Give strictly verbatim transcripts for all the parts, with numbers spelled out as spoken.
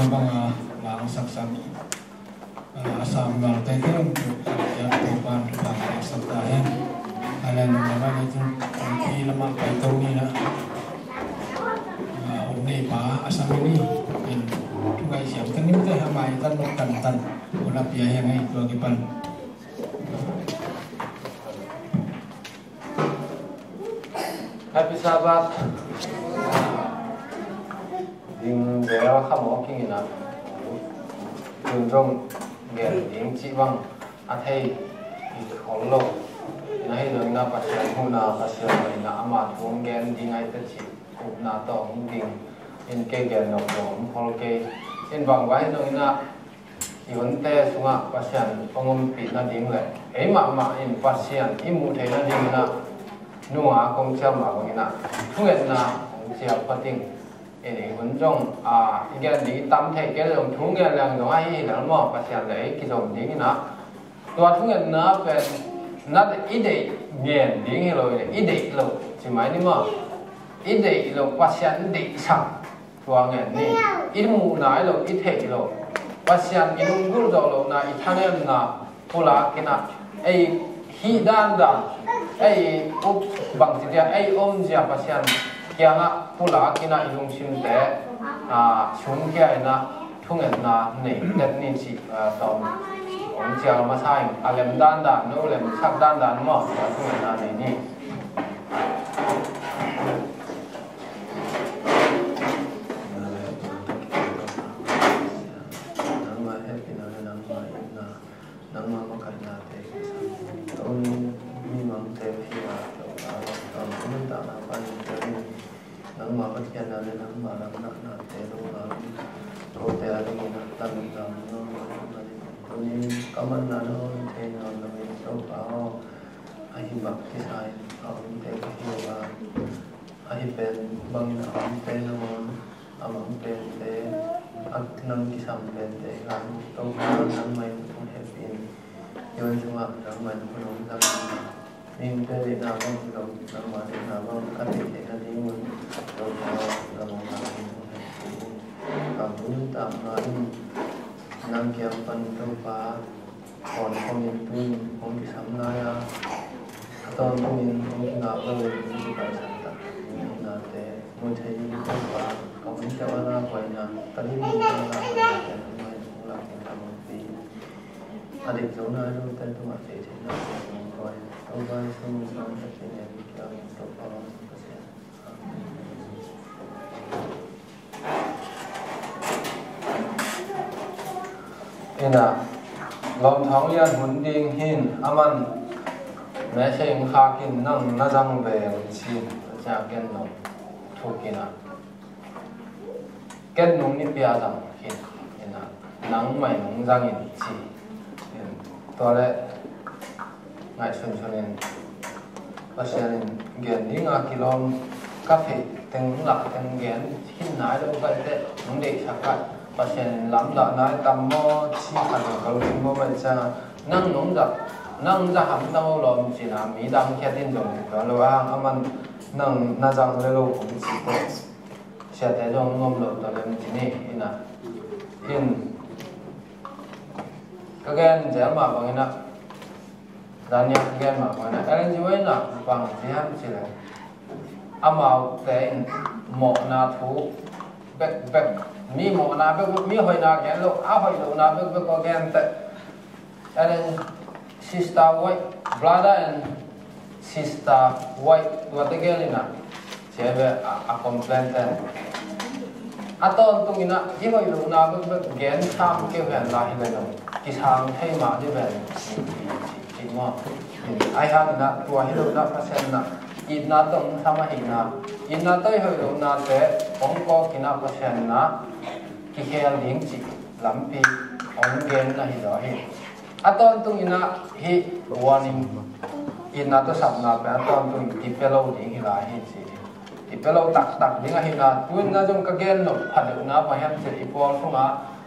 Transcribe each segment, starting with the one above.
Banga langsaksak a, a sam ngalte khempeuh a, Topa'n thupha piaksak ta hen. A le nung lamah le tu, pi lamah pai to ni na. A, hun nei pa a sam ni. In, tu kai siam tan ni te ha mai tan nok tan tan. Hun a pia hiang ei tua kipan. Happy Sabbath. Ding bel kha mawk ing ina. Tun zong gen ding cih bang a thei hi khol lo. Ina hi lo ina Pasian huna, Pasian lo ina ama thu gen ding ai te cih upna tawh hong ding. In kei gen lo lo hong khol kei. In bang vai lo ina i hunte sungah Pasian hong ompih nading le ei mahmah in Pasian i muh theih nading ina nunga kong cial mah bang ina thungetna hong cial phating. Ei hun zong a, i gen ding i tam thei kei le zong thu ngen leng zong ahi hi lel maw, Pasian le ei kizom ding ina. Tua thungetna pen na i deih ngen ding hi lo, i deih lo ci mai ni maw. I deih lo, Pasian i deihsak tua ngen ni. I muhna hi lo, i theih lo, Pasian i lunggulh zawh lohna, i thanemna pulak ina, ei hih dandan, ei up bangci dia, ei omzia Pasian kiangah pulak ina i lungsimte a, sungkhia ina thungetna nei tet ni cih a, tawm hong cial masa in a lem dandan, no lem sak dandan maw, a thungetna nei ni. Nangmah hehpihna le nangmah itna, nangmah makaihnate kisam. Tuni mimangte hi a, Topa, tawm nuntakna panin tuni nangmah Pathianna le nangmah lamdangnate lungngaih in, kote a dingin a lamdang nuam lo manin tuni ka manna na hon thei nawn loin, Topa aw, a hi bak kisa in a omte ka hi uh a, a hi pen bangin a omte nangawn a mang pente, a nang kisam pente hi lai uh. Topa nangmah in hong hehpih in, i hun sungah nangmah in hun hong zang in, mihingte deihna bang hi lo, nangmah deihna bang ka theih theih nadingun, Topa nangmah in hong hehpih in. Ka nuntakna in nang kiang pan Topa, tawntung in tu-in hong kisam lai a, a tawntungin hong kingak lo in hong kipaisan tak nate mu thei in, Topa ka hun ciang a na koihna, ka lim ciang a na koihnate nangmah in hong lak in ka hong pi. A dik zo nai lote tungah thei theih nate hong koi. Topa Jesu min tawh ka ci ne, Topa Pasian. Ina, lawm thawng lian hun ding hin, aman message khak in nang na zang ve un ci, cia ken nong thuk ina. Ken nong ni pia zang hin, ina, nang mai nong zang in ci. In, tua le, ngaihsun sun in Pasian in gen ding a kilawm ka theih teng lah teng gen hin nai lo ka te, nong deihsak ah Pasian in lamdah nai tam maw, ci khat lo ka lo cin maw, bai ciang a nang nong zak, nang za ham nang o lawm cin a mi dang khiat in zong tua lo a hang aman nang na zang le lo kong ci te. Siate zong ngom lo ta lem ci ni ina. In ka gen zel mah bang ina, Daniel ka gen mah bang ina, Ellen G. White ina bang ci ham ci le, amaute in mawhna thu bekbek, mi mawhna bekbek, mi hoihna gen lo, a hoih lohna bekbek ko gen te. Ellen, Sister White, Brother and Sister White, tuate gel ina, cia ve a, a complain ten. A tawntung ina, i hoih lohna bekbek gen tham kei ven la hi ve lo. Kisang thei mah di ven, ci, ci, ci, ci maw. Ai hang ina, tua hi lo ina, Pasian ina, itna tawh sam ahihna, itna tawh i hoih lohnate hong kawk ina, Pasian ina, kikhel ding cih lampi hong gen na hi zaw hi. A tawntung ina hih warning, itna tawh sapna pen a tawntung in kipia lo ding hi lai hi ci hi. Kipia lo taktak ding ahihna, tu-in na zong ka gen nop pha deuhna bang hiam cih i pawl sungah,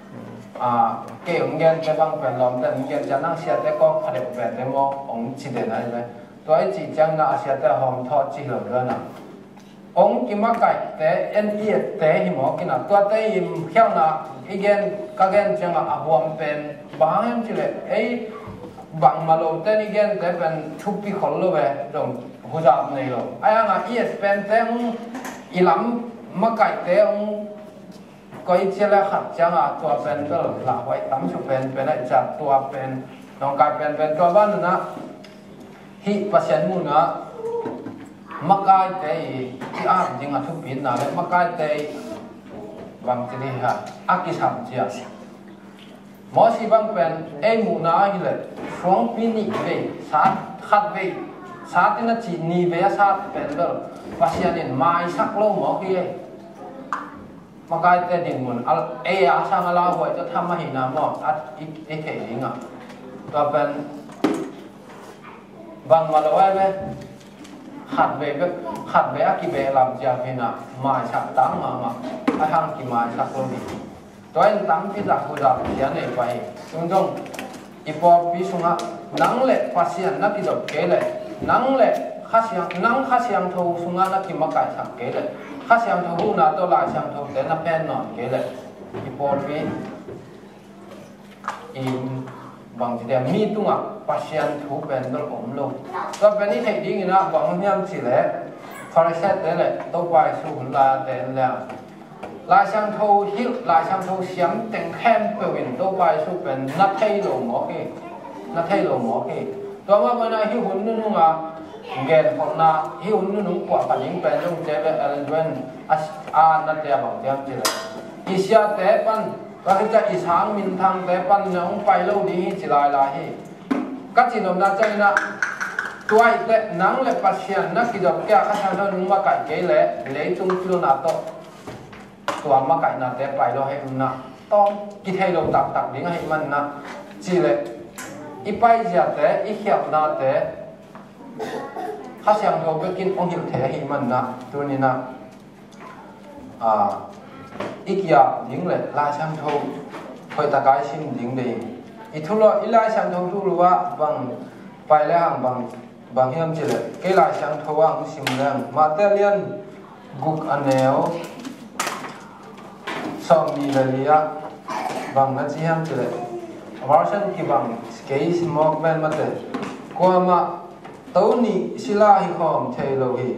a, kei hong gen te bang pen lawmte hong gen ciang nang siate kawk pha deuh pen te maw hong ci den ahi ve. Tua i cih ciang na a siate a hawm thawh ci lo dana. Hong kimakaihte, en i ette hi mawk ina, tuate i khialhna I gen, ka gen ciangah a huam pen bang hang hiam cih leh, ei, bangmah lo ten i gente pen thupi khol lo ve, zong huzap nei lo. Ahi hangah i et pente hong, i lam makaihte hong koi cia le khat ciangah tua pen bel lauhuai tam suk penpen ahih ciang tua pen nawngkai penpen tua banah hih Pasian muhna makaite i, i at ding a thupitna le makaite i bangci dih ha, a kisam cia. Mosi bang pen ei muhna ahi le suangpi nih vei sat, khat vei sat in a cih nih vei a sat pen bel Pasian in maisak lo mawk hi ei. Makaite dinmun a, ei a sang a lauhuai tua tham ahihna maw, a i, i thei dingah tua pen bangmah lo ai ve. Khat vei bek, khat vei a kibeh lam ciang hinah maisak tang mahmah, a hang kimaisak lo ding. Tua in tampi tak huzap cia nei pah hi. Tun zong i pawlpi sungah nang le Pasian na kizop kei leh, nang le Kha Siang, nang Kha Siangtho sungah na kimakaihsak kei leh, Kha Siangtho huhna tawh Lai Siangthote na phen nawn kei leh, i pawlpi in bangci dia mi tungah Pasian thu pen bel om lo. Tua pen i theih dingin ah bang hiam cih leh, Pharisee-te le Topa Jesu hun lai-a te in le Lai Siangtho hilh, Lai Siangtho siam teng khempeuh in Topa Jesu pen na thei lo mawk hi. Na thei lo mawk hi. Tua mah bangin ah hih hun nunung a genkholhna, hih hun nunung kuahpha ding pen zong cia ve, Ellen White a, a na tia bang tiam cih leh, i siate pan, tua hi ciah i sang minthangte pan na hong pai lo ding hi ci lailai hi. Ka cihnopna ciangin ah, tua ahih teh nang le Pasian na kizop kei a, Kha Siangtho nung makaih kei leh leitung pilna tawh tua makaihnate pai lo hi manah, tawm kithei lo taktak ding ahih manah, cih leh i paiziate, i khialhnate Kha Siangtho bekin hong hilh thei ahih manah, tuninah, a, i kiap ding le Lai Siangtho hoihtakai sim ding dei. I thu lo, i Lai Siangtho thu lo ah bang pai le hang bang, bang hiam cih leh, kei Lai Siangtho ah hong sim leng, Matthai lian guk a neu sawmnih le li ah bang na ci hiam cih leh, version kibang kei sim mawk ven mate, kuamah to nih sila hi khawm thei lo hi.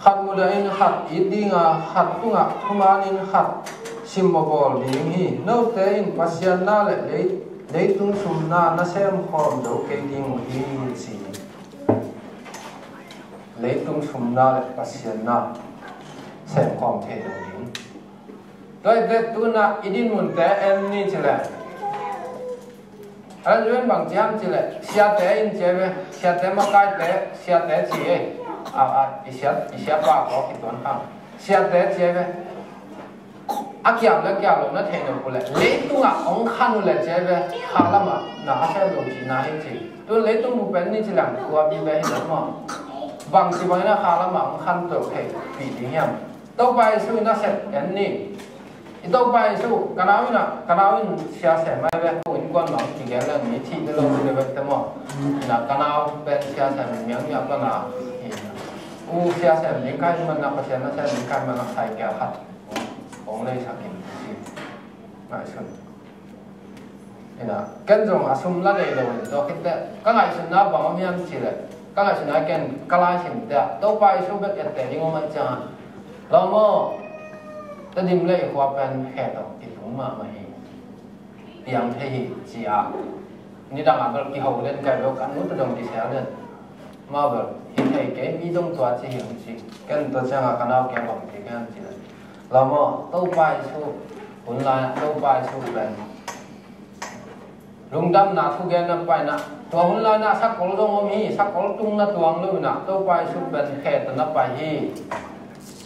Khat mudahin khat it dinga, khat tungah thumanin khat simmawh bawl ding hi. Note in Pasian na le lei, leitung sumna na semkhawm zo kei ding uh hi, ci hi. Leitung sumna le Pasian na semkhawm thei lo ding. Tua ahih teh tuna i dinmunte en ni cih leh, a la zuen bang ci hiam cih leh, siate in ci ve, siate makaite, siate ci ei. A, a, i sia, i siapa kawk i tuan khang. Siate ci ve. A kiam le kiam lo na thei lo uh leh, leitungah hong khan uh leh ci ve, kha lamah na a sem lo cihna hi ci. Tun leitung bup en ni ci leng, tua vive hi lo maw. Bang ci bangin a kha lamah hong khan tawh theihpih ding hiam? Topa Jesu in a sep en ni. I Topa Jesu, ka nau in a, ka nau in sia sem ai ve, ko innkuan mah kigen leng mi thih te lo ding ve te maw. Ina ka nau pen sia sem miang miang ka na. U sia sem ding ka hih manah, Pasian na sem ding ka hih manah, cycle khat hong leisak in ci. Ngaihsun. Ina, ken zong a sum la nei lo in tua khit teh, ka ngaihsutna bang om hiam cih leh, ka ngaihsutna ken ka laisim teh, Topa Jesu bek etteh ding om ahih ciangin, lo maw, Tedim le i khua pen khe tawh i tung mahmah hi. Piang thei hi, ci a. Nidang a bel kiho den kai lo, ka nu tawh zong kisel den. Mah bel, hi thei kei, mi zong tua ci hi hong ci. Ken tua ciangin ka nau kiang bang ci ken ci leh, lo maw, Topa Jesu, hun lai-ah Topa Jesu pen lungdamna thugen na paina, tua hun lai-ah sakol zong om hi, sakol tung na tuang lo inah, Topa Jesu pen khe tawh na pai hi.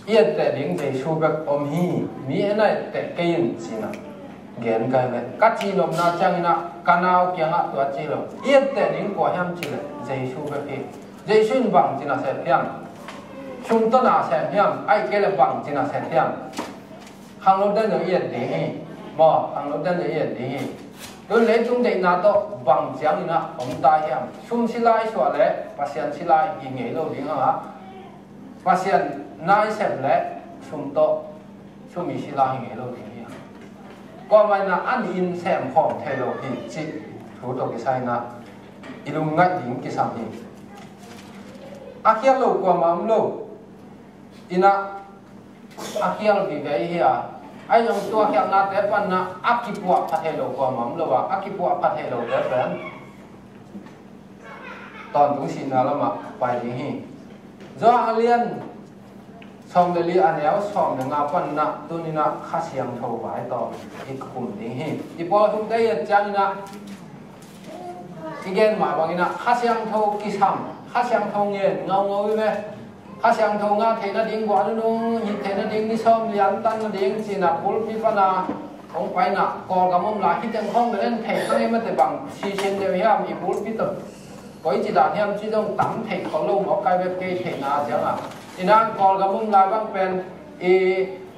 I etteh ding Jesu bek om hi, mi en a etteh kei in ci-inah gen kai ve. Ka cihnopna cianginah ka nau kiangah tua ci lo. I etteh ding kua hiam cih leh Jesu bek hi. Jesu in bang ci na sep hiam? Sum tawh na sep hiam? Ahih kei leh bang ci na sep hiam? Khangno den zong i et ding hi. Maw, khangno den zong i et ding hi. Tun leitung deihna tawh bang cianginah om ta hiam? Sum sila i suah leh Pasian sila hi ngei lo ding hangah, Pasian na i sep leh sum tawh, sum i sila hi ngei lo ding hi hang. Kuamah in ah an in sem khawm thei lo hi cih thu tawh kisai in ah i lungngaih ding kisam hi. A khial lo kuamah om lo. In ah a khial vive hi a, ahi zong tua khialhnate pan in ah a kipuah pha thei lo kuamah om lo a, a kipuah pha thei lote pen tawntung sihna lamah pai ding hi. Johan a lian sawm le li, a neu sawm le nga pan in ah tuni in ah Kha Siangtho vai tawh i kum ding hi. I pawl thumte i et ciangin ah i gen mah bangin ah Kha Siangtho kisam, Kha Siangtho ngen ngaungau i ve. Kha Siangtho ngah theih nading, guah nunung hih theih nading, ni sawm lian tan nading ci-in ah pulpit pan a hong pai in ah, Kawlgam om lai hi teng khawng bel en thei ka ngei mate, bang sisin deuh hiam i pulpit tawh koi ci dan hiam ci zong tam thei khol lo mawk, kai bek kei theihna ciangah. In ah Kawlgam om lai bang pen i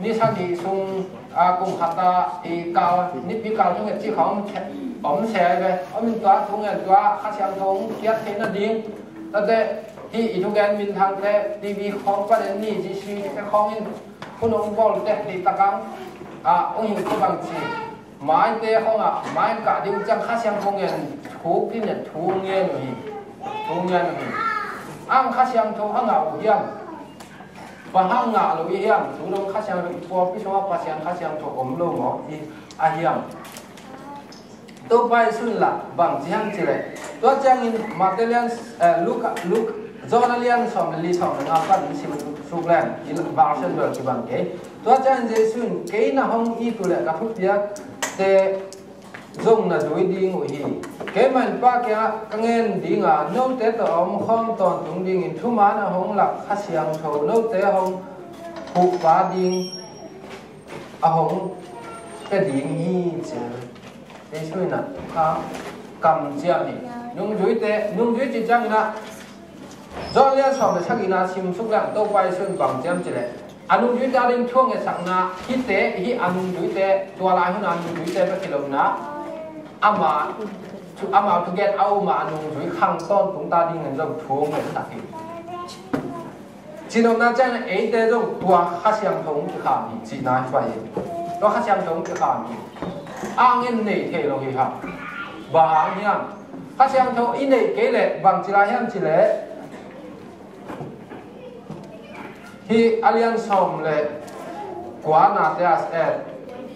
ni sagih sung, a, kum khata i kal, nipi kal thunget ci khawng om se, om se ai ve. Om in tua thungen, tua Kha Siangtho hong kiat theih nading, tate hih i thugen minthangte TV khawng pan en ni, Jesuh te khawng in hun hong bawl teh, deihtak hang, a, hong hing te bang ci. Maite khawng ah, mai kah ding ciang Kha Siangtho ngen thu, kinet thu ngen uh hi. Thu ngen uh hi. Ang Kha Siangtho a ngah uh hiam? Bang hang ngah lo i hiam? Thu dong Kha Siangtho, i pawlpi sungah Pasian Kha Siangtho om lo maw? I a hiam? Topa Jesuh in lah bang ci hiam cih leh, tua ciangin Mate lian, eh, Luka, Luk, John a lian sawm le li, sawm le nga pan in sim suk leng, i version bel kibang kei. Tua ciangin Jesuh in, "Kei na hong it uh leh ka thupiakte zong na zui ding uh hi. Keimah in Pa kiangah ka ngen ding a, note tawh a om khawm tawntung dingin thuman a hong lak Kha Siangtho note hong huhpa ding a hong pia ding hi," ci. Jesuh in ah a kamciam hi. Nungzuite, nungzui cih ciangin ah John lian sawm le sagihna sim suk leng Topa Jesuh in bang ci hiam cih leh, a nungzuite a ding thu a ngetsakna, hihte, hih a nungzuite, tua lai hun a nungzuite bek hi lo in ah, ama, thu, amau thugen a um a, a nungzui khang tawntung ta dingin zong thu a ngetsak hi. Cihnopna ciangin eite zong tua Kha Siangtho hong kikham hi cihna hi pah hi. Tua Kha Siangtho hong kikham hi. Ang in nei thei lo hi hang. Bang hang hiam? Kha Siangtho i neih kei leh bang ci lai hiam cih leh, hih a lian sawm le kuanate a, eh,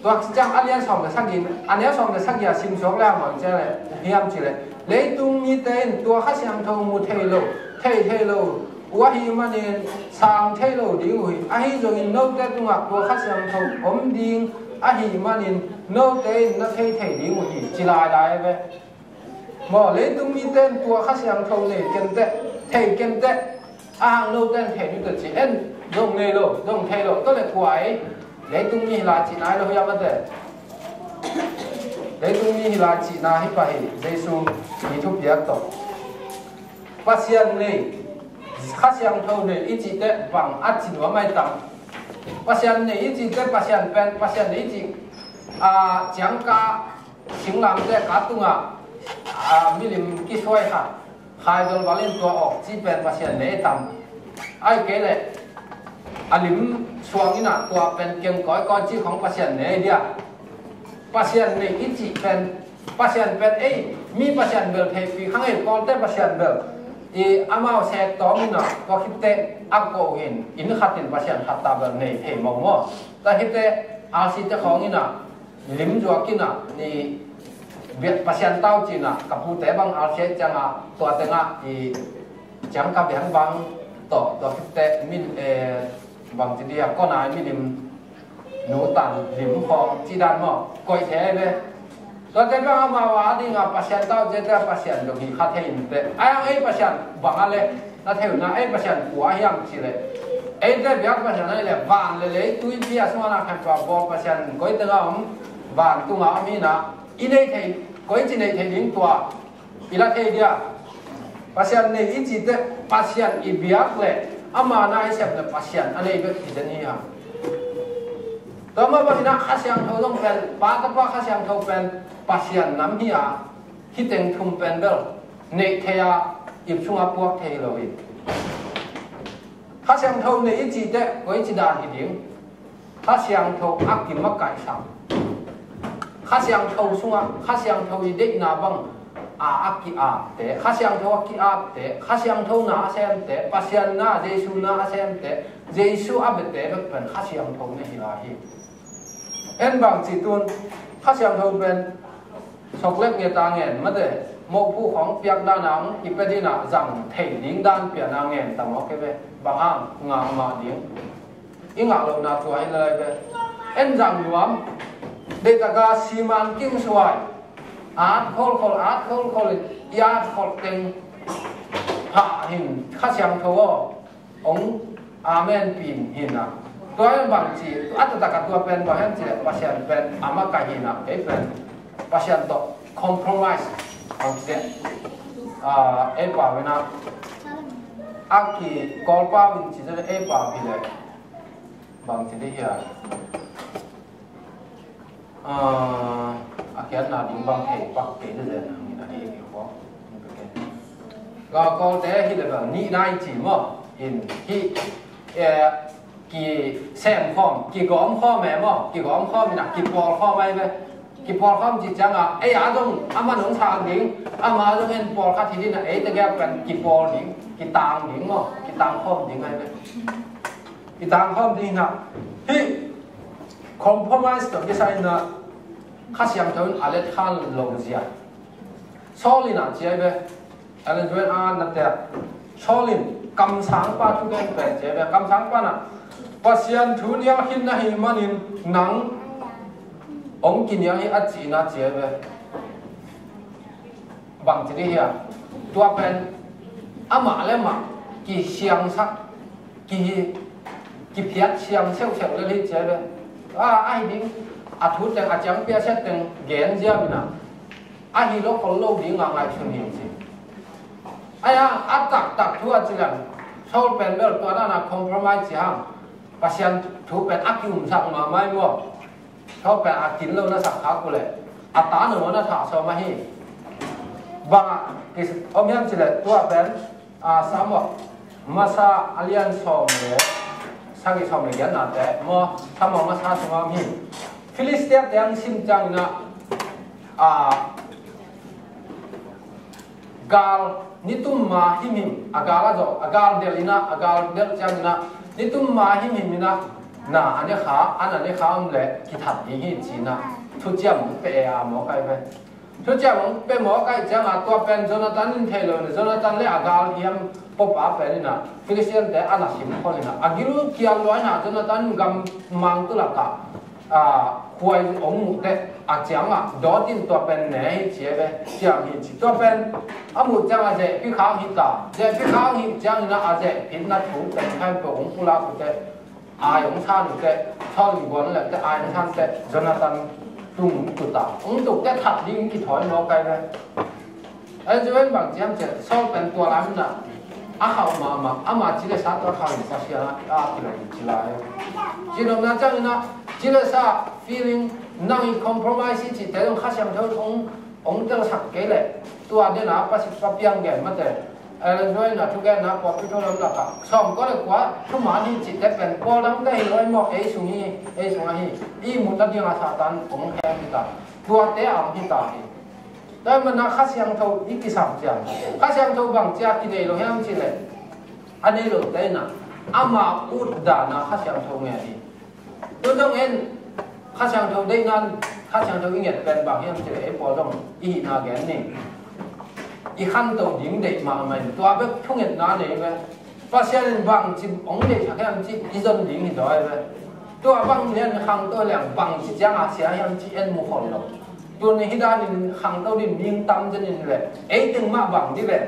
tua ciang a lian sawm le sagih, a neu sawm le sagih a sim suak leng bang ci leh, hiam cih leh, leitung mite in tua Kha Siangtho mu thei lo, thei thei lo uh ahih manin sang thei lo ding uh hi. Ahi zongin note tungah tua Kha Siangtho om ding ahih manin note in na thei thei ding uh hi, ci lai lai ve. Maw, leitung mite in tua Kha Siangtho nei kenteh, thei kenteh, a hang note in thei ni teh ci, en zong nei lo, zong thei lo, tua leh kua ei, leitung mi hi lai cihna hi lo hiam a teh. Leitung mi hi lai cihna hi pah hi, Jesuh i thupiak tawh. Pasian nei, Kha Siangtho nei i cih teh bang a ci nuam ai tam. Pasian nei i cih teh, Pasian pen, Pasian nei i cih, a, ciangka singlamteh ka tungah, a, milim kisuai khat, khaidol val in tua awk ci pen Pasian nei tam. Ai kei leh a lim suang in ah tua pen keng kawikawi ci khawng Pasian nei dia. Pasian nei i cih pen, Pasian pen ei, mi Pasian bel theihpih kha ngei, Kawlte Pasian bel i amau sek tawm in ah, tua khit teh a ko in, inn khat in Pasian khat ta bel nei thei mawk maw. Tua khit teh a si te khawng in ah, lim zuak in ah, i biak Pasian tau ci-in ah, ka pute bang R C A ciangah, tua tengah i ciang ka biang bang tawh, tua khit teh min, eh, bang ci dih a, kona i milim nu tan lim khawng ci dan maw, koih thei ve. Tua teh bang amau a dingah Pasian tau ci teh Pasian dong hi kha thei in teh. Ai ang ei Pasian bang a leh, na thei uh na, ei Pasian kua hiam cih leh, eite biak Pasian ahih leh van le lei tuipi a sungah na khen tua bawl Pasian koi tengah om, van tungah om hi na, i nei thei, koici nei thei ding tua i la thei dia. Pasian nei i cih teh Pasian i biak leh ama na i sep leh Pasian a nei bek hi zen hi hang. Tua mah bangin ah Kha Siangtho zong pen, Pa, Tapa, Kha Siangtho pen Pasian nam hi a, hih teng thum pen bel neih thei a, ip sungah puak thei lo hi. Kha Siangtho nei i cih teh koici dan hi ding? Kha Siangtho a kimakaihsak, Kha Siangtho sungah Kha Siangtho i deihna bang a, a ki-apte, Kha Siangtho a ki-apte, Kha Siangtho na a semte, Pasian na, Jesu na a semte, Jesu a biate bek pen Kha Siangtho na hi lai hi. En bang ci tun Kha Siangtho pen soklek nge ta ngen mate, mokpu khong piak dana hong kipia dina zang thei ding dan piana ngen ta mawk hi ve. Bang hang ngah mah ding. I ngah lohna tua hi lai ve. En zang nuam. Deitaka siman king suai. At kholkhol, at kholkhol in i at kholh teng. Hah hin Kha Siangtho aw. Ong amen pi in hina. Tua in bang ci, a taktak a tua pen bang hen ci leh Pasian pen a makaih hina, kei pen Pasian tawh compromise bang ci leh, ah, ei pau in a, a ki Kawl pau in ci leh ei pau hi leh bang ci dih hia. Ah, a khiatna ding bang thei pak kei te zen hangin a hi hi ko. Ka Kawlte hi le bang nih nai ci maw? In hi, eh, ki sem khawm, ki gawm khawm e maw? Ki gawm khawm in a ki pawl khawm ai ve. Ki pawl khawm ci ciang a, ei a zong, a man hong sa ding, ama zong en pawl khat hi ding a, ei te gek pen ki pawl ding, ki tang ding maw? Ki tang khawm ding ai ve. Ki tang khawm ding na. Hi, compromise tawh kisai na Kha Siangtho in a let khan lo zia. Saul in a ci ai ve. Ellen White a na te. Saul in kamsangpa thugen pen ci ai ve. Kamsangpa na Pasian thu nial khin na hi manin nang ong kinial hi a ci na ci ai ve. Bang ci dih hia. Tua pen amah le mah kisiangsak, ki, kiphiat siang seuhseuh le hi cia ve. A, ahi ding a thu teng a ciang piasia teng gen ziam ina. Ahi lo khol lo ding a ngaihsun hi ci. Aia, a taktak thu a ci leng Saul pen bel tua dana compromise ci hang. Pasian thu pen a kiumsak mahmah i maw. Saul pen a kin lo na sak kha ku le a ta no na thah sawm ahi. Bang a kis om hiam ci le tua pen, a, Samuel masa a lian sawm le sagih sawm le giat na te maw, Samuel masa sungah om hi. Filistia te ang sim ciang ina, a, gal nitum ma himhim, a gal a zawh, a gal delh ina, a gal delh ciang ina, nitum ma himhim ina, na a ne kha, an a ne kha om le kithat ding hi ci ina, thuciam hong peh e a mawk ai ve. Thuciam hong peh mawk ai ciang a tua pen Jonathan in thei lo ina, Jonathan le a gal hiam pawpa pen ina, Philistine te an a sim khol ina, a gil kial lua ina, Jonathan in gam mang tulak a, a, khuai hong muh teh, a ciangah dawt in tua pen ne hi ci e ve, ciam hi ci. Tua pen a muh ciangah zehphi khak hi ta, zehphi khak hi ciangin a zehphitna thu pen khan peuh hong pulak uh teh, ai hong san uh teh, Saul in guan leh teh, ai hong san teh, Jonathan tung hong tu ta, hong tuk teh that ding kithawi mawk ai ve. Ahi zuen bang ciam ciah Saul pen tua lai muna a khauh mahmah, ama ci le sa tua khauh in Pasian a, a kilawm ci lai. Ci nopna ciangin a ci le sa feeling nang i compromise i cihte zong Kha Siangtho in hong, hong telsak kei leh tua dena Pasian pa piang gen mate. Ellen White na thugenna pawlpi thu lam lakah sawm kua le kua thuman hi cihte pen pawl dangte hi lo ei maw, ei sung hi, ei sung ahi. I mut nadinga Satan hong hem hi ta. Tuate a hong hi ta hi. Tua mana Kha Siangtho i kisam ciang Kha Siangtho bang cia kinei lo hiam ci le a nei lo te ina ama ut dana Kha Siangtho nge hi. Tun dong en Kha Siangtho deihna Kha Siangtho i nget pen bang hiam ci le ei pawl dong i hihna gen ni. I khanto ding deih mahmah in tua bek thungetna nei ve. Pasian in bang ci hong deih thak hiam ci i zon ding hi dawi ve. Tua bang lian khangto leng bang ci ciang a sia hiam ci en mu khol lo. Tun hi danin khangto din ning tam zenin le ei teng mah bang di ve.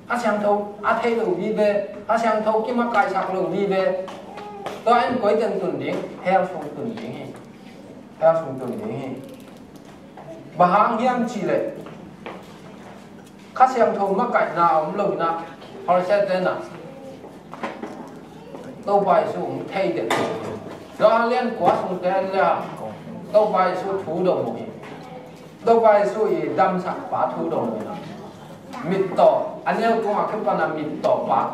Kha Siangtho a thei lo vive, Kha Siangtho kimakaihsak lo vive. Tua in koi teng tun ding, hell sung tun ding hi. Hell sung tun ding hi. Bang hang hiam ci le Kha Siangtho makaihna a om lo ina, Pharisee te na Topa Jesu hong thei den. Johan lian kua sung te an le a Topa Jesu thu dong hi. Topa Jesu i damsak pa thu dong ina. Mittaw, a neu tungah kipana mittaw pa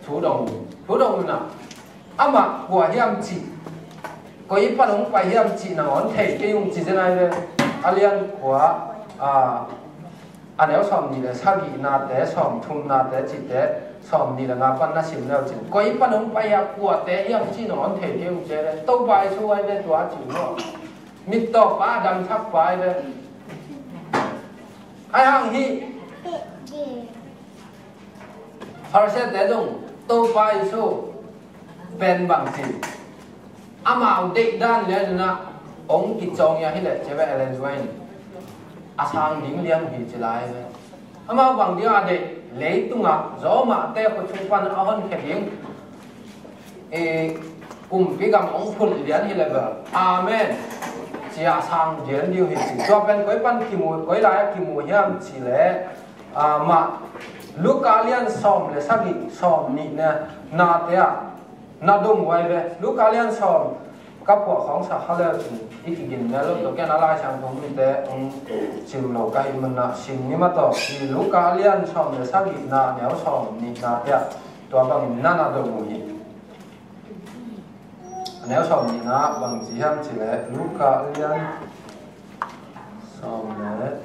thu dong, thu dong ina. Amah kua hiam ci. Koi pan hong pai hiam cih nangawn thei kei ung ci zen ai ve. A lian kua, a, a neu sawm nih le sagih nate, sawm thum nate cihte, sawm nih le nga pan na sim leu cin, koi pan hong pai hiam, kuate hiam cih nangawn thei kei ung ci ai ve. Topa Jesu ai ve tua cih maw. Mittawpa, damsakpa ai ve. Ai hang hi. Pharisee-te zong Topa Jesu pen bang ci, amau deih dan lian in ah hong kicawng ia hi leh ci ve, Ellen White in a sang ding lian uh hi ci lai ve. Amau bang ding a deih, leitungah Rome-te khutsung pan a honkhia ding, e, kumpi gam hong phut lian hi leh bel, amen ci a sang lian ding uh hi ci. Tua pen koi pan kimu, koi lai-ah kimu hiam cih leh, a, mah Luka lian sawm le sagih, sawm nih na, nate ah na dong uh ai ve. Luka lian sawm, ka puah khawng sa kha leu cin i kigin mel lo tawh, ken a Lai Siangtho mite hong sim lo ka hih manin ah sim ni mah tawh. Hi Luka lian sawm le sagih na, neu sawm nih nate ah tua bangin na na dong uh hi. A neu sawm nih na bang ci hiam cih leh, Luka lian sawm le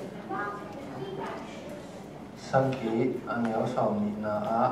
sagih, a neu sawm nih na ah,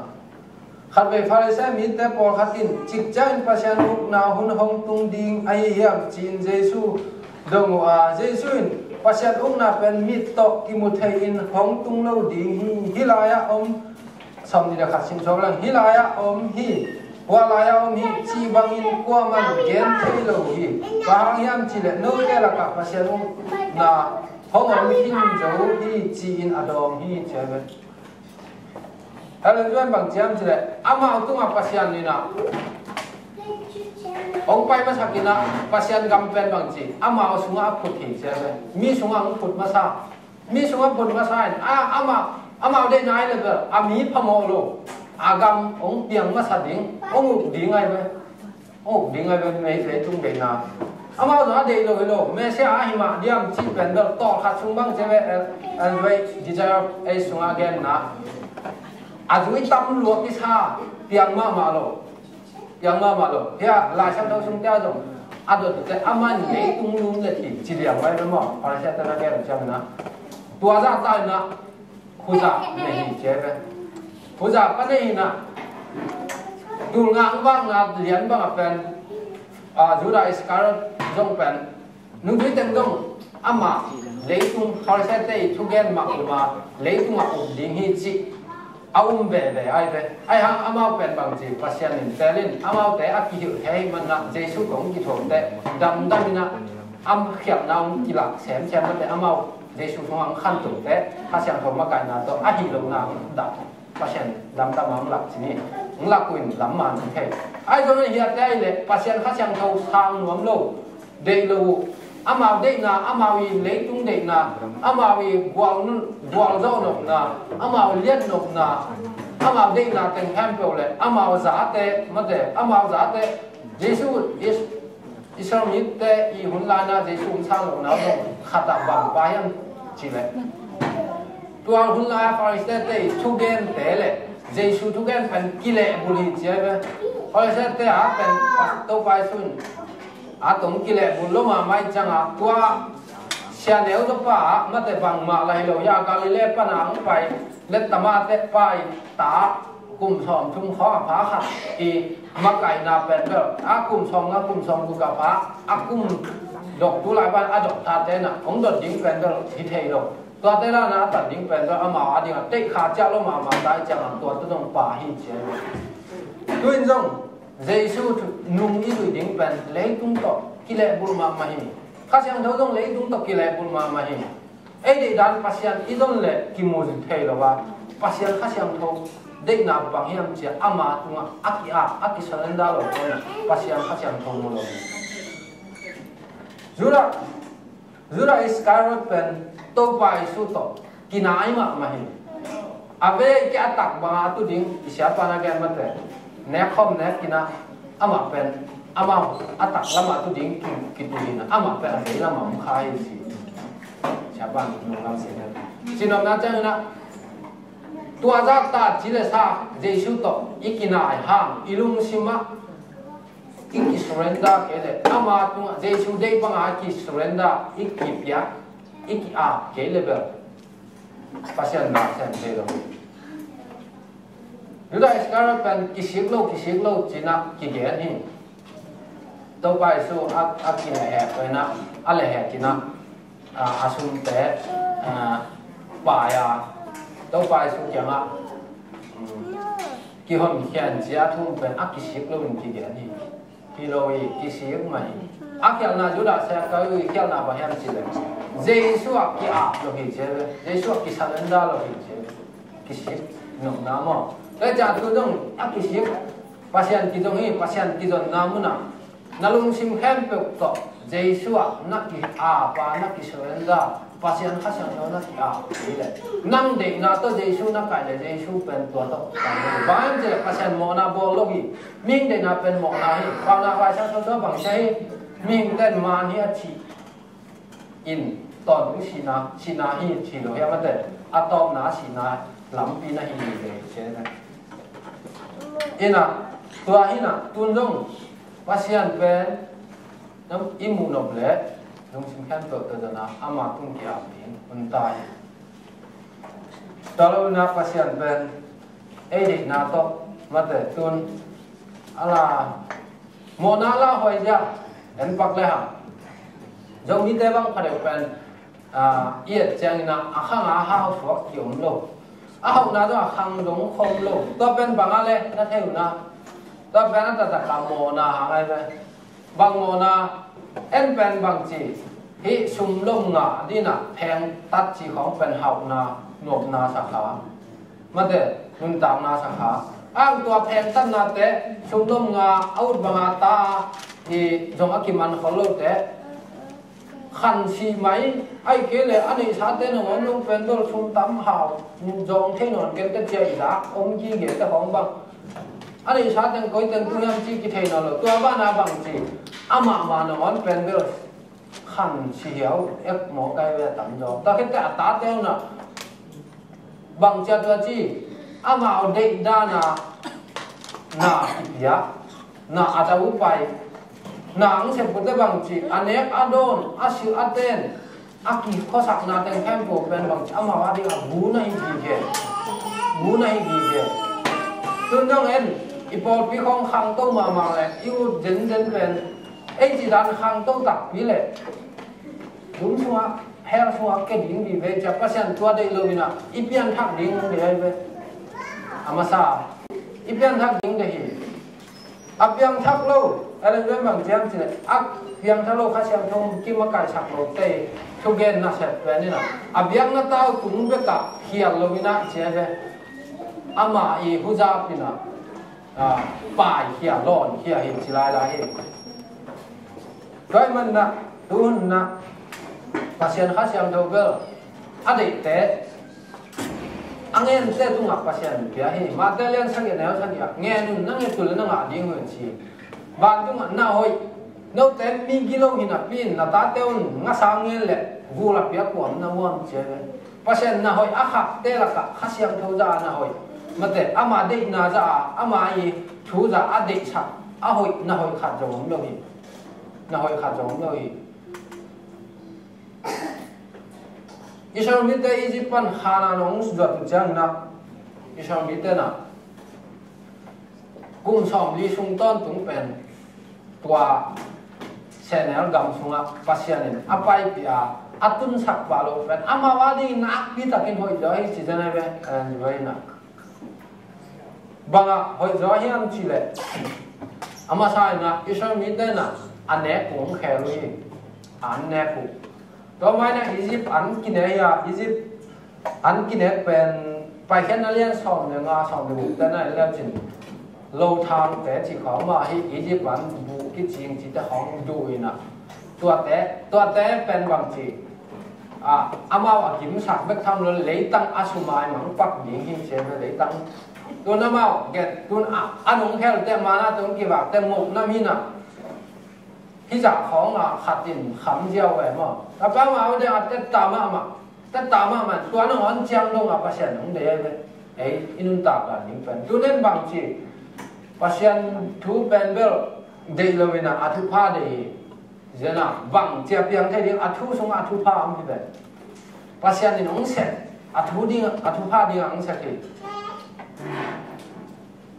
khatvei Pharisee mite pawlkhat in, cik ciangin Pasian ukna hun hong tung ding ahi hiam ci-in Jesu dong uh a, Jesu in, Pasian ukna pen mit tawh kimu thei-in hong tung lo ding hi. Hih lai-ah om, sawm nih le khat sim suak leng, hih lai-ah om hi, hua lai-ah om hi cih bangin kuaman gen thei lo hi. Bang hang hiam cih leh note lakah Pasian ukna hong om khin zo hi ci-in a dawng hi ci ai ve. Ellen White bang ci hiam cih leh, amau tungah Pasian in ah hong pai masak in ah, Pasian gam pen bang ci, amau sungah a phut hi ci ai ve. Mi sungah hong phut masa, mi sungah phut masa in, a, amau, amau deihna ai leh bel, a mi phamawh lo, a gam hong piang masa ding, hong uk ding ai ve. Hong uk ding ai ve, mei leitung deihna. Amau zong a deih lo hi lo, Messiah ahi mah diam cih pen bel, tawlkhat sung bang ci ai ve, Ellen White, Desire of Ages sungah a genna, a zui tam luat i sa, piang mahmah lo. Piang mahmah lo. Hia, Lai Siangtho sungte ah zong a dot teh, aman leitung lum le thim ci liang vai ve maw, Pharisee-te na gen ciangin ah. Tua zahta in ah, khuza nei hi ci ai ve. Khuza ka nei hi in ah, tul nga hong vakna lian bang a pen, a, Judah Iscariot zong pen, nungzui teng zong amah leitung, Pharisee-te i thugen mah um a, leitungah um ding hi cih a um veve ai ve. Ai hang amau pen bang ci, Pasian in tel in, amaute a kihilh thei ahih manin ah Jesu tawh hong kithuam teh, damdam in ah, a khialhna hong kilak semsem mah teh, amau Jesu tungah hong khanto teh, Kha Siangtho makaihna tawh a hih lohna hong dah, Pasian damdam a hong lak ci ni. Hong lak uh in lam man hong thei. Ai zong in hiate ai leh, Pasian Kha Siangtho sang nuam lo, deih lo uh. Amau deihna, amau i leitung deihna, amau i gual, gualzawh nopna, amau liat nopna, amau deihna teng khempeuh le amau zate, mate, amau zate, Jesu, Is-, Israel mite i hun laina Jesu hong sang lohna zong khat ah bang pha hiam cih leh, tua hun lai-a Pharisee-te i thugente le Jesu thugen pen kilehbulh hi ci ai ve. Pharisee-te a pen Topa Jesu in a tawh kilehbulh lo mahmah ahih ciangin, tua sianeu zawpa ah, mate, bangmah lah hi lo hi a, Galilee pan a hong pai, Bethsaida te pai ta, kum sawmthum khawng a pha khat i makaihna pen bel, a kum sawmnga, kum sawmguk a pha, a kum dok tu lai pan a dok tate in ah hong dot ding pen bel hi thei lo. Tuate lana a tat ding pen bel amau a dingah teihkha ciah lo mahmah ta ahih ciangin tuate zong pha hi ci ai ve. Tu in zong Jesu thu-, nung i zuih ding pen leitung tawh kilehbulh mahmah hi. Kha Siangtho zong leitung tawh kilehbulh mahmah hi. Ei deihdan Pasian i zon leh kimu thei lo a, Pasian Kha Siangtho deihna bang hiam ci-a ama tungah a ki-ap, a kisurrender lo tawh Pasian Kha Siangtho mu lo hi. Judah, Judah Iscariot pen Topa Jesu tawh kinai mahmah hi. A vei kia a tak banga a tu ding, i siapa na gen mate, nek khawm nek kina, amah pen, amah a tak lama tu ding ki, kitu hi na, amah pen a vei lama hong kha hi ci. Siapa nung lam se na. Sinopna ciangin ah, tua zahta ci le sa Jesu tawh i kinai hang, i lungsim ah i ki, surrender kei le, ama tungah Jesu deih banga i kisurrender, i kipiak, i ki-ap kei le bel Pasian na sem thei lo. Judas Iskariot pen kisik lo, kisik lo cinah kigen hi. Topa Jesu a, a kinehhek lo inah, a lehhek inah, a, a sumte, a, pai a, Topa Jesu kiangah, um, kihonkhia in ci a thu pen a kisik lo in kigen hi. Hi lo hi, kisik mah hi. A khialhna Judas Iskariot i khialhna bang hiam cih leh, Jesu ah ki-ap lo hi ci ve. Jesu ah kisurrender lo hi ci ve. Kisik nopna maw? Tua ciang tu zong a kisik, Pasian kizong hi, Pasian kizonna munah na lungsim khempeuh tawh Jesu ah na ki-ap a, na kisurrender, Pasian Kha Siangtho na ki-ap hi leh, nang deihna tawh Jesu na kaih leh Jesu pen tua tawh tam lo hi. Bang hiam cih leh Pasian mawhna bawl lo hi. Mihing deihna pen mawhna hi. Paunak Lai Siangtho sung bang ci hi? Mihingte in man hi a cih in, tawntung sihna, sihna hi ci lo hi a, mate, a tawpna sihna lampi na hi ve ci hi. Inah, tua hi inah, tun zong Pasian pen nam i muh nop leh lungsim khempeuh tawh zong a, ama tung ki-ap ding hun ta hi. Tua lo inah Pasian pen ei deihna tawh, mate, tun a la mawhna la huai zia en pak le hang. Zomite bang khat deuh pen, a, i et ciangin ah a khang a hau suak ki om lo. A hauhna tawh a khang zong khom lo. Tua pen bang a le na thei uh na. Tua pen a taktak a mawhna hang ai ve. Bang mawhna, en pen bang ci, hih sum lom ngah dinah phengtat ci khawng pen hauhna, nuamna sa kha. Mate, nuntakna sa kha. Ang tua phengtatnate, sum lom ngah a ut banga ta hi zong a kiman khol lote, khan sih mai, ahih kei leh a neihsate nangawn zong pen bel sum tam hau zawng thei nawn kei teh ci a i zak om gige te khawng bang. A neihsa teng koi teng tu hiam ci kithei nawn lo. Tua banah bang ci, amah mah nangawn pen bel khan si hiau ek mawk kai ve a tam zaw. Tua khit teh a tate uh nah bang ci a tua ci, amau deih dan a na kipiak, na a ta upai, na ang sep kute bang ci, a nek a dawn, a silh a ten, a kikhuasakna teng khempeuh pen bang ci, amau a ding a bu na hi gige, bu na hi gige. Tun dong en, i pawlpi khawng khangto mahmah leh i ut zenzen pen ei ci dan khangto takpi leh dum sungah, hell sungah ke ding vive cia, Pasian tua deih lo inah i pianthak ding deih ahi ve. A masa i pianthak ding deih hi. A piangthak lo, Ellen White bang ciam cih leh, a piangthak lo Kha Siangtho kim a kaisak lo te thugen nasep pen inah a biakna tau tung bekah khial lo inah cia ve. Amah i huzap inah, a, paikhia, lawnkhia hi ci lailai hi. Tua ahih manin ah, tuhun ah, Pasian Kha Siangtho bel a deihte, a ngente tungah Pasian pia hi. Mate lian sagih neu sagih ah, ngen un, na nget uh leh na ngah ding uh hi ci. Vantungah na hoih, note mi gilo hi napi in na tate un ngasa ngen leh gul a piak uh om na muam cia ve. Pasian na hoih a khakte lakah Kha Siangtho za a na hoih. Mate, ama deihna za a, ama i thu za a deihsak, a hoih, na hoih khat zong om lo hi. Na hoih khat zong om lo hi. Israel mite Egypt pan Khanaan hong zuat uh ciangin ah, Israel mite na kum sawmli sung tawntung pen tua sehnel gam sungah Pasian in a paipih a, a tunsak pah lo pen amau a ding nakpi takin hoih zaw hi ci zen ahi ve. Ellen White in ah bangah hoih zaw hiam cih leh, a masa in ah Israel mite in ah a nek uh hong khel uh hi. An nek uh. Tua mah in ah Egypt an kine hi a, Egypt an kinek pen Paikhiatna lian sawm le nga, sawm le guk te na en le cin, lothangte cih khawng mah hi. Egypt an buh kicing cihte khawng duh in ah, tuate, tuate pen bang ci, a, amau a gimsak bek tham lo, leitang a sumai mangpak ding hi ci ve, leitang. Tun amau gen, tun a, a nung khelte, mana tung kivakte muk nam hi na. Hih zah khawng a khat in kham ziau ve maw? Tua pa amau ding a tetta mahmah, tetta mahmah, tua nangawn ciang dong a Pasian hong deih ve. Ei, i nuntak dan ding pen tu nen bang ci, Pasian thu pen bel Deih lo in a, a thupha deih hi. Zia na bang cia piang thei ding, a thu sungah a thupha om hi ve. Pasian in hong sep, a thu ding, a thupha ding a hong sep hi.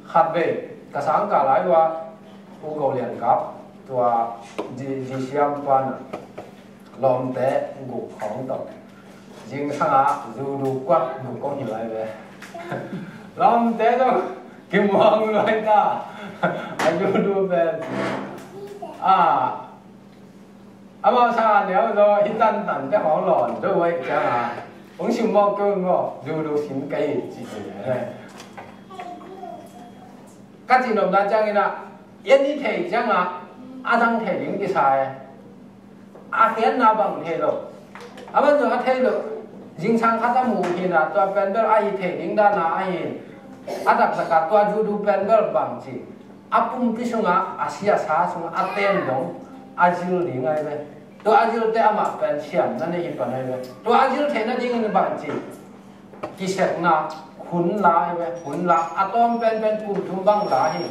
Khat vei ka sangkah lai ua, U Go Lian Kap, tua di, di siam pan a, lawmte guk khawng tawh, zingsang a zu du kuat guk kong hi lai ve. Lawmte tawh kimuang luai ta. A zu du pen a, amau sa neu zaw hi tantan te khawng lawn zaw vai ciang a, hong sim mawk kei un maw, zu du sim kei ci ci. Ka cihnopna ciangin a, en i theih ciangah a dang theih ding kisa e. A khiatna bang thei lo. A man zong a thei lo. Zingsang khat a mu hi na, tua pen bel a hi thei ding dana a hi. A taktakah tua zu du pen bel bang ci, a pumpi sungah a sia sa sungah a ten dong a zil ding ai ve. Tua a zilte amah pen siamna nei hi pan ai ve. Tua a zil theihna dingin bang ci, kisekna hun la hi ve, hun la. A tawm penpen kum thum bang la hi.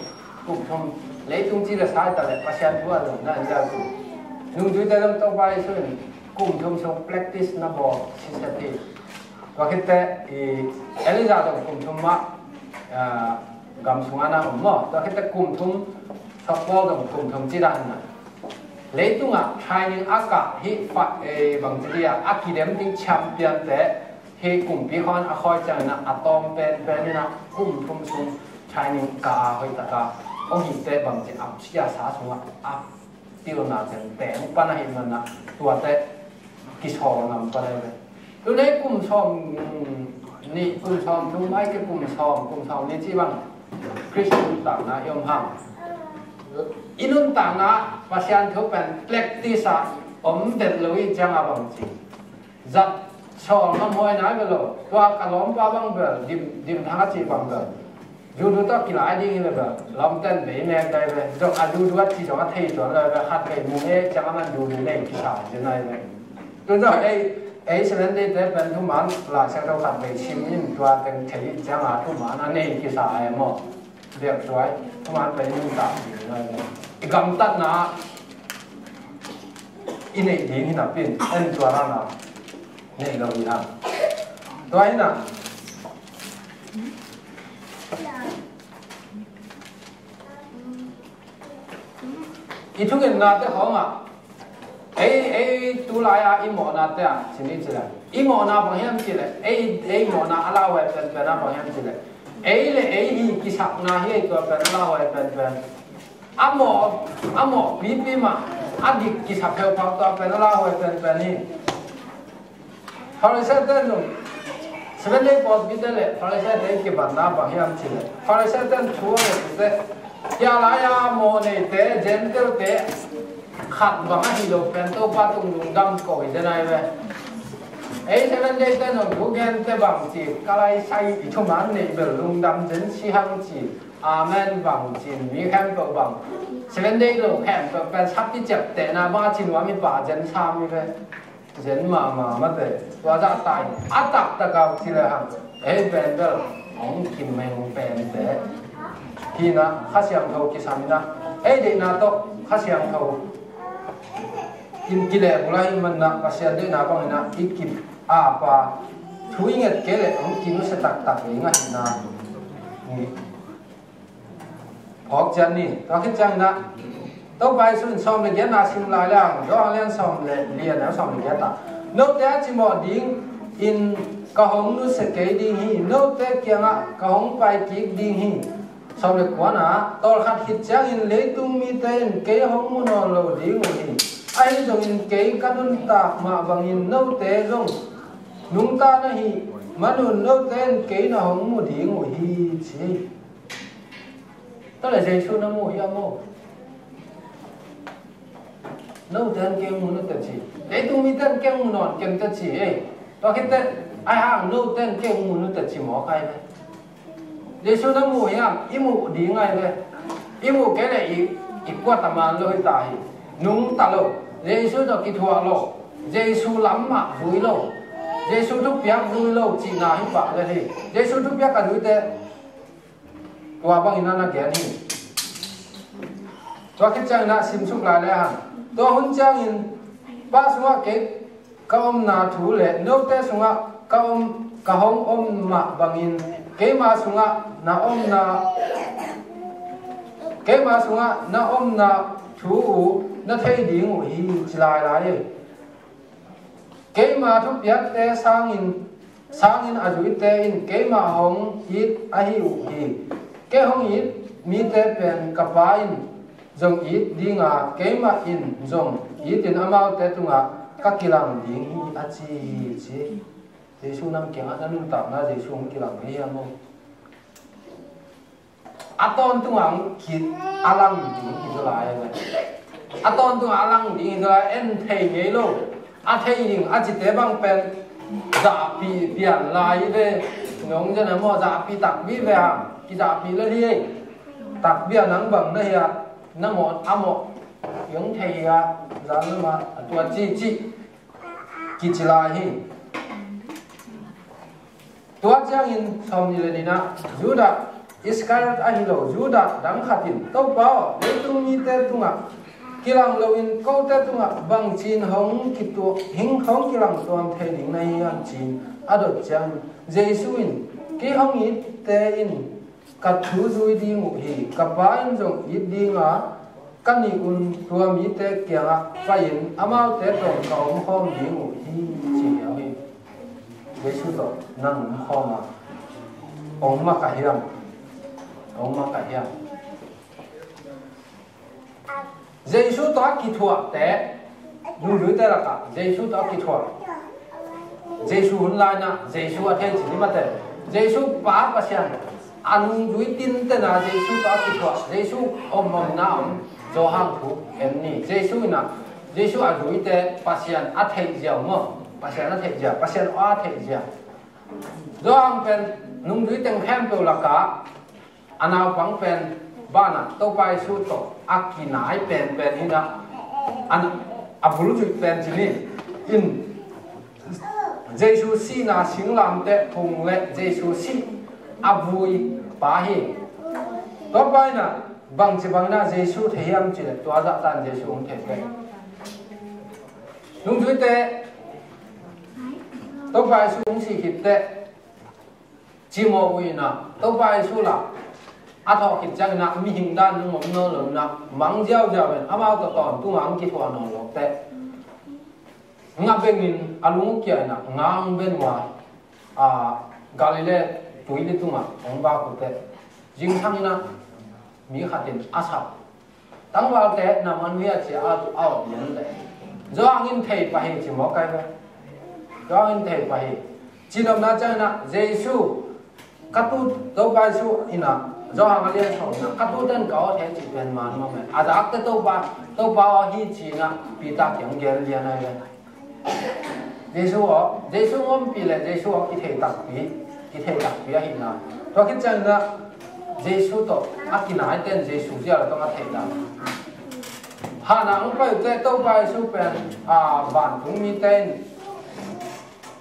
Kum thum. Leitung ci le sa ta le Pasian thu a lungna an zia kum. Nungzuite zong Topa Jesu in kum thum sung practice na bawl sisep hi. Tua khitte i Elijah zong kum thum mah, ah, gam sungah na om maw. Tua khitte kum thum sok bawl zong kum thum ci dan na. Leitungah training a kah hi fa, eh, bang ci dia, a kidem ding champion te hi kumpi khawn a khawi ciangin a tawm penpen in a kum thum sung training kah a hoih taka hong hihte bang ci a sia sa sungah a pilna teng teng pan ahih manin a tuate kisawl ngam pan ahi ve. Tunei kum sawm nih, kum sawm thum ai ke kum sawm, kum sawm nih ci bang Khristian nuntakna i om hang. I nuntakna Pasian thu pen practice a om den lo i ciang a bang ci. Zat sawl ngam huai nai ve lo. Tua ka lawmpa bang bel, dim, dim thang a ci bang bel. Zu du tawh kilai ding hi le bel, lawmten bei mek dai ve. Zong a zu du a ci zong a thei tuan lai ve, khat vei mu e, ciang a man zu du nei kisa zen ai ve. Tu zong ei, ei Seventh Day te pen thuman, Lai Siangtho khat vei sim in tua teng thei in ciang a thuman a nei kisa ai maw. Biak suai, thuman pen in ta ding ai ve. I gamtatna, i nei ding hi na pin, en tua na na. Nei lo hi na. Tua hi na. I thungetnate khawngah ei, ei tulai-a i mawhnate ah cin i cileh, i mawhna bang hiam cileh, ei, ei mawhna a lauhuai penpen a bang hiam cileh, ei le ei hi kisakna hi ei tua pen a lauhuai penpen. A mawh, a mawh pipi mah a dik kisa pheuphak tua pen a lauhuai penpen hi. Pharisee te zong, Seventh Day Pawlpi te le Pharisee te kibatna bang hiam cileh, Pharisee te thu a ngetute, hia lai-a mawh neite, Gentile te khat bang ahi lo pen Topa tung lungdam ko hi zen ai ve. Ei Seventh Day te zong thugente bang ci, ka lai sai i thuman neih bel lungdam zen si hang ci, amen bang ci, mi khempeuh bang Seventh Day lo khempeuh pen sakpi ciaptehna bang a ci nuam hi pah zen sam hi ve. Zen mahmah mate, tua zah tai a taktak a ci le hang, ei pen bel hong kimeng pente hi na, Kha Siangtho kisam hi na, ei deihna tawh Kha Siangtho in kileh bulai hi man na, Pasian deihna bang hi na, i kip a pa thu i nget kei le hong kinusia taktak ding ahi na. Phawk cian ni. Tua khit ciangin ah Topa Jesu in sawm le giatna sim lai leng, Johan lian sawm le li a neu sawm le giat ah, note a cimawh dingin ka hong nusia kei ding hi. Note kiangah ka hong pai kik ding hi. Sawm le kuana, tawlkhat khit ciangin leitung mite in kei hong mu nawn lo ding uh hi. Ahi zongin kei ka nuntak mah bangin note zong nungta na hih manun note in kei na hong mu ding uh hi, ci hi. Tua le Jesu na mu hiam maw? Note in kei mu nute ci. Leitung mite in kei mu nawn kei nute ci ei. Tua khit teh, ahi hang note in kei mu nute ci mawk ai ve. Jesu na mu hiam? I mu ding ai ve. I mu kei le i, i kuat a man lo hi ta hi. Nungta lo. Jesu tawh kithuah lo. Jesu lam mah zui lo. Jesu thupiak zui lo cihna hi pah le hi. Jesu thupiak a zui teh tua bangin a na gen hi. Tua khit ciangin ah simsuk lai le hang. Tua hun ciangin Pa sungah kei ka omna thu le note sungah ka om, ka hong om mah bangin keima sungah na omna, keima sungah na omna thu uh na thei ding uh hi, ci lailai hi. Keima thupiakte sangin, sangin a zuite in keima hong it ahi uh hi. Kei hong it mite pen ka Pa in zong it ding a, keimah in zong itin amaute tungah ka kilang ding hi, a ci hi, ci. Jesu nang kiangah na nuntakna Jesu hong kilang hi hiam maw? A tawntung ang kit a lang ding hi zaw lai ve. A tawntung a lang ding hi zaw lai, en thei ngei lo. A thei ding a cite bang pen zahpi pian lai ve. Nong zena maw, zahpi takpi ve hang. Kizahpi le hi ei. Takpi a nang bang na hi a, na mawh a mawh. Yong thei hi a, zan lama a tua ci ci. Kici lai hi. Tua ciangin sawmnih le nihna, Judah Iskariot ahi lo Judah dang khat in, Topa aw, leitung mite tungah kilang loin kote tungah bangcin hong kituak, hing hong kilang tuam thei ding na hiam, ci-in a dot ciangin Jesu in, kei hong itte in ka thu zui ding uh hi. Ka Pa in zong it ding a, ka nih un tua mite kiangah pai-in amaute tawh ka omkhawm ding uh hi, ci hi. Jesu tawh nang omkhawm a, ong maka hiam? Ong maka hiam? Jesu tawh a kithuahte, nungzuite lakah Jesu tawh a kithuah, Jesu hun laina Jesu a thei cin i mate, Jesu Pa Pasian a nungzui tintena Jesu tawh a kithuah, Jesu om omna om, Johan thu en ni. Jesu ina, Jesu a zuite Pasian a theih ziau maw? Pasian a theih ziau, Pasian a theih ziau. Johan pen nungzui teng khempeuh lakah a naupang pen banah Topa Jesu tawh a kinai penpen hi-in ah, a bul zuih pen cin hi. In Jesu sihna singlamteh phung le Jesu sih a vui pa hi. Topa in ah bangci bangin ah Jesu thei hiam cih leh tua zahtan Jesu hong thei teh. Nungzuite Topa Jesu hong sih khit teh cimawh uh in ah, Topa Jesu lah a thawh khit ciangin ah mihing dan nung om nawn lo in ah, mang ziauziau in amau tawh tawntung a hong kithuah nawn lo teh. Nga bengin a lung uh kia in ah nga hong ben uh a, Galilee tuili tungah hong vak uh teh. Zingsang in ah mi khat in a sap. Tangvalte na man uh hia ci a, a awt lian leh. Johan in thei pah hi ci mawk ai ve. Johan in thei pah hi. Cinopna ciangin ah Jesu ka tu, Topa Jesu in ah Johan a lian sawm in ah ka tute in ka awt hi ci pen man mawk ai. A zakte Topa, Topa aw hi ci in ah Peter kiang gel lian ai ve. Jesu aw, Jesu ompih le Jesu aw kithei takpi, kithei takpi ahihna. Tua khit ciangin ah Jesu tawh a kinaite in Jesu zia le tawh a theihna. Hana hong pai uh teh Topa Jesu pen, a, vantung mite in,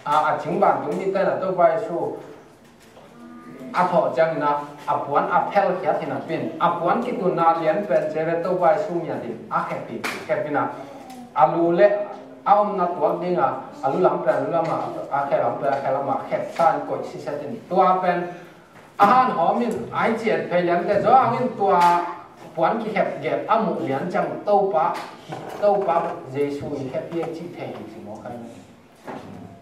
a, a cing vantung mite in ah Topa Jesu a thawh ciangin ah a puan a phelkhiat hi napi-in, a puan kitunna lianpen ci ve, Topa Jesu miat in a khep hi, khep in ah a lu le a omna tuak ding a, a lu lam pen a lu lam ah, a khe lam pen a khe lam ah khepsa in koih siset in, tua pen a han hawm in a hi ciat phei lian teh, Johan in tua puan kikhep gel a muh lian ciang Topa, Topa Jesu i khep hi cih thei hi ci mawk ai.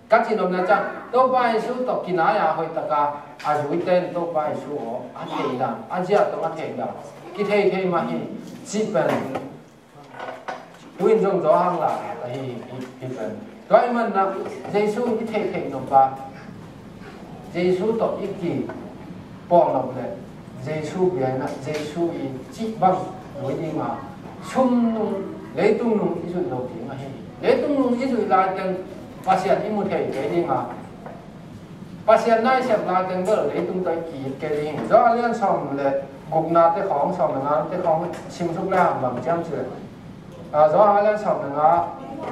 Ka cinopna ciang Topa Jesu tawh kinai a hoih taka a zuite in Topa Jesu aw a theih dan, a zia tawh a theih dan kithei thei mah hi cih pen tu-in zong Johan la ahi hi, hi pen. Tua ahih manin ah Jesu i theih theih nop a, Jesu tawh i ki pawlnop le Jesu bia in ah Jesu i cih bang zui ding a, sum nung, leitung nung i zuih lo ding ahi hi. Leitung nung i zuih lai teng Pasian i mu thei kei ding a, Pasian na i sep lai teng bel leitung tawh i ki-it kei ding hi. Johan a lian sawm le gukna te khawng, sawm le ngana te khawng simsuk le hang bang ci hiam cih leh, a, Johan a lian sawm le nga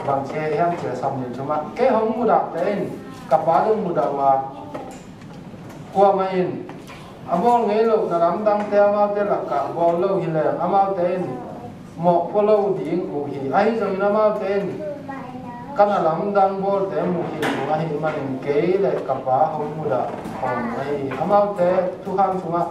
bang ci hiam cih leh, sawmnih le thum ah, kei hong mudahte in ka Pa zong mudah uh a, kuamah in a bawl ngei loh na lamdangte amaute lakah bawl lo hi leng, amaute in mawhphua lo ding uh hi. Ahi zongin amaute in ka na lamdang bawlte muh khin uh ahih manin kei le ka Pa hong mudah khawm ahi hi. Amaute thukham sungah,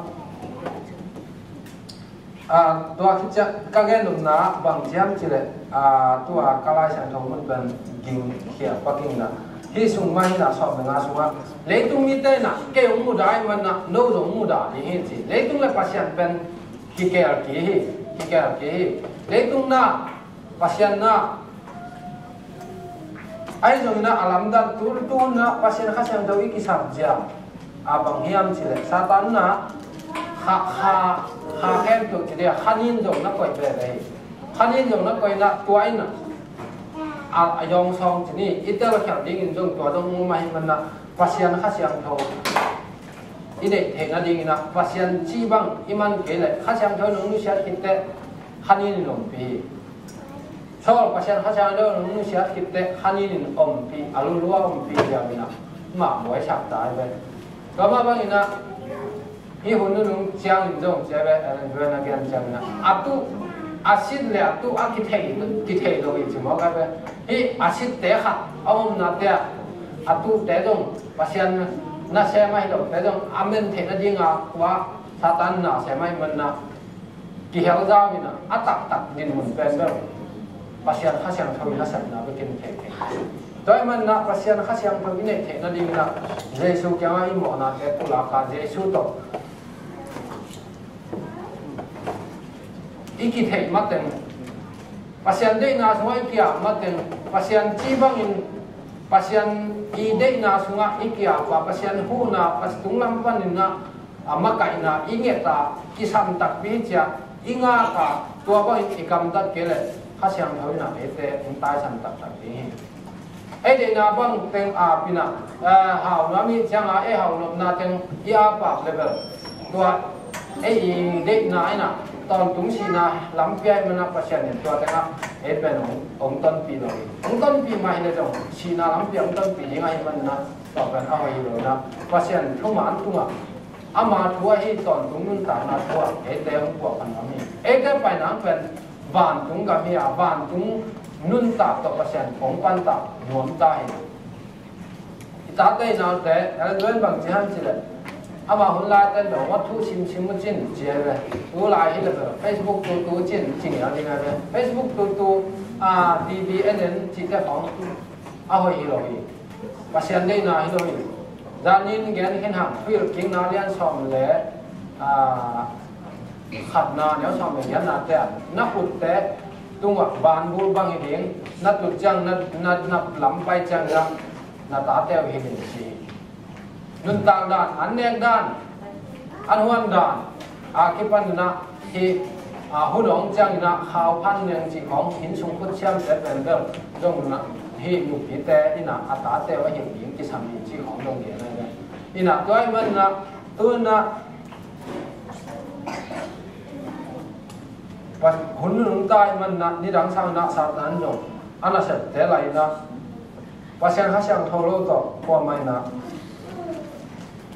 a, tua khit ciang ka gen nopna bang ci hiam cih leh, a, tua ka Lai Siangtho mun pen gingkhia pak ing na. Hih sung mah hi na, sawm le nga sungah leitung mite in ah kei hong mudah ahih manin ah no zong hong mudah ding hi ci. Leitung le Pasian pen kikel kik hi, kikel kik hi. Leitung na, Pasian na, ahi zongin ah a lamdang, tu, tu-in ah Pasian Kha Siangtho i kisap zia, a, bang hiam cih leh Satan in ah kha, kha, kha khempeuh ci dia, kha nin zong na koih veve hi. Kha nin zong na koih in ah tua in ah, a, a yawngsawng ci ni, i telkhialh dingin zong tua zong om ahih manin ah Pasian Kha Siangtho i neih theih nadingin ah Pasian cih bang i man kei leh Kha Siangtho in hong nusiat khit teh kha nin in ompih hi. Saul, Pasian Kha Siangtho in hong nusiat khit teh kha nin in ompih, a lulua ompih ziau in ah mah buaisak ta hi ve. Tua mah bangin ah hih hun nunung ciangin zong ci hi ve, Ellen White in a gen ciangin ah a tuh, a sit le a tuh a kithei, kithei lo hi ci mawk hi ve. Hih a sitte khat a omnate ah a tuhte zong Pasian nasem ahi lote zong a men theih nading a, tua Satan nasem ahih manin ah kihel zau in ah a taktak dinmun pen bel Pasian Kha Siangtho in a sepna bekin thei thei. Tua ahih manin ah Pasian Kha Siangtho i neih theih nadingin ah Jesu kiangah i mawhnate pulak a, Jesu tawh i kitheih mateng, Pasian deihna sungah i ki-ap mateng, Pasian cih bangin, Pasian i deihna sungah i ki-ap a, Pasian huhna, Pasian tunglam panin ah a makaihna i nget a, kisam takpi hi ciah i ngak a, tua bangin i gamtat kei leh Kha Siangtho in ah eite hong taisan taktak ding hi. Ei deihna bang teng ap in ah, eh, hau nuam i hih ciangin ei hau nopna teng i ap ap leh bel tua ei i deihna in ah tawntung sihna lampi ahih manin ah Pasian in tua tengah ei pen hong, hong tonpih lo hi. Hong tonpih mah hi leh zong sihna lampi hong tonpih ding ahih manin ah tua pen a hoih hi lo in ah Pasian thuman tungah ama thu ahi tawntung nuntakna thu ah eite hong puahphat nuam hi. Eite paina pen vantung gam hi a, vantung nuntak tawh Pasian kong pantak nuam ta hi. I tate i naute, Ellen White bang ci hiam cih leh, ama hun laite in dong, "What thu simsim uh cin," ci hi ve. Tu lai hi leh bel Facebook tutu cin ci ngial ding hi ve. Facebook tutu, a, T V en en cihte khawng a hoih hi lo hi. Pasian deihna hi lo hi. Zanin gen khin hang, Thuhilhkikna lian sawm le, a, khatna, neu sawm le giatnate ah na khutte tungah vanbul bang hi ding, na tut ciang, na, na, na lam pai ciang na, na tate uh hi ding ci hi. Nuntak dan, an nek dan, an huan dan a kipan in ah hih, a, hun hong ciangin ah khau phan neng cih khawng, inn sung khut siamte pen bel zong in ah hih nupite in ah a tate uh a hilh ding kisam hi cih khawng zong gen hi ve. In ah tua ahih manin ah tu in ah Pa-, hun nunung ta ahih manin ah nidang sangin ah Satan zong a nasepte laih in ah Pasian Kha Siangtho lo tawh kuamah in ah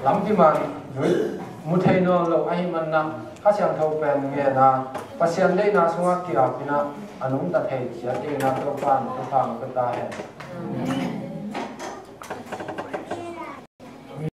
lampi man zuih mu thei nawn lo ahih manin ah Kha Siangtho pen ngen a, Pasian deihna sungah ki-ap in ah a nungta thei ciat dingin ah Topa in thupha hong pia ta hen.